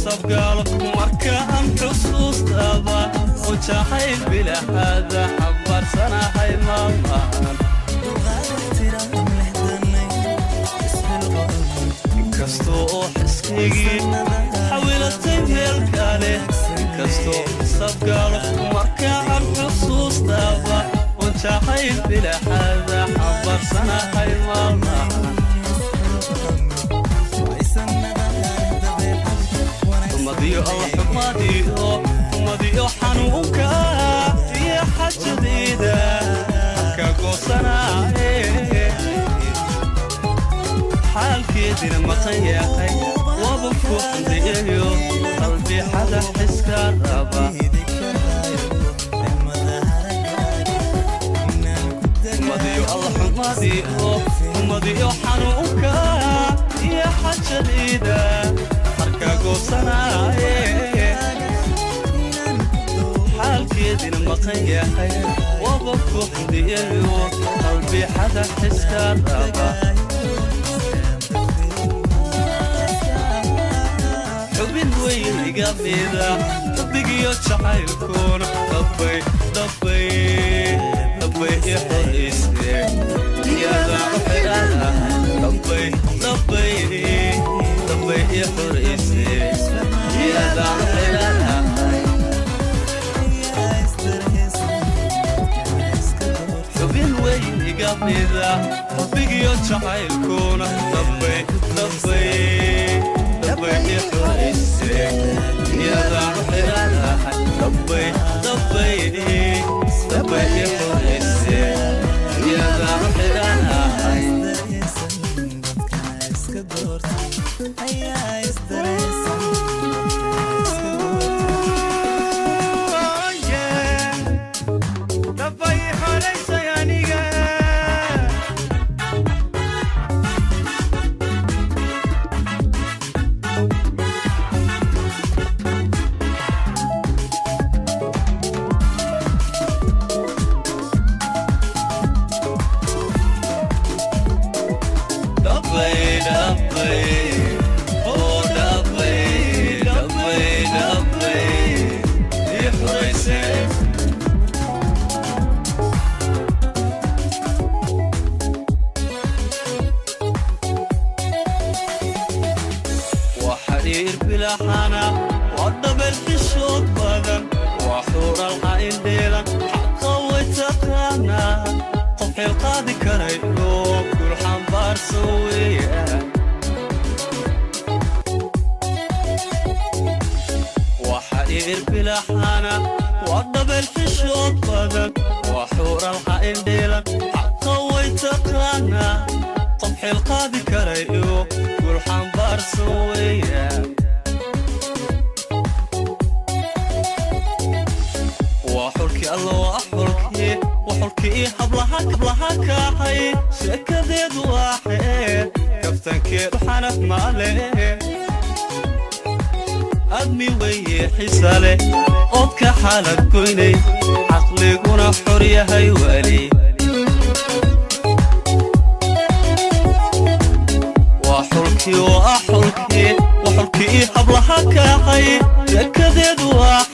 Xisabgaalo markaan xusuustaba oo jacayl bilaxaada xambaarsanahay maalmahan. Inkastoo oo xiskaygii xawilatay meel kale, inkastoo xisabgaalo markaan xusuustaba oon jacayl bilaxaada xambaarsanahay maalmahan. Xumadiyo alla, xumadiyo, xumadiyo xanuunka iyo xajadayda ka goosanaaye, xaalkeedina maqan yahay, waba ku xandiyayo qalbixada xiska raba. Xumadiyo alla, xumadiyo, xumadiyo xanuunka iyo xajadayda harka goosanaaye, xaalkeedina maqan yahay, waba ku xandiyayo qalbixada xiska raba. Xubin weyn iga mida xubbigiyo jacaylkuuna dhabbay, dhabbay, dhabbay i xorayse, iyadaan u xidhanahay. Dhabbay, dhabbay, dhabbay i xorayse, iyadaan u xidhanahay. Xubin weyn iga mida xubbigiyo jacaylkuuna dhabbay, dhabbay, dhabbay i xorayse, iyadaan u xidhanahay. Dhabbay, dhabbay, dhabbay i xorayse, iyadaan u xidhanahay. Dhabbay xoraysay aniga. Dhabbay, dhabbay, oo dhabbay, dhabbay, dhabbay i xorayse. Waa xiriir bilaxana, waa dhabel xishood badan, waa xuural caindheelan, xaqa way taqaanaa, qof xil qaadi karayo kul xambaarsan weeyaan. Waa xiriir bilaxana, waa dhabel xishood badan, waa xuural caindheelan, xaqa way taqaanaa, qof xil qaadi karayo kul xambaarsan weeyaan. Waa xulkii alla, waa xulkii, waa xulkii hablaha, hablaha kacay, sheekadeedu waa xeer, kaftankeedu xanaf maale, admi weye xisale, oodka xaalad goynay, caqliguna xor yahay weli. Waa xulkii, waa xulkii, waa xulkii hablaha kacay, sheekadeedu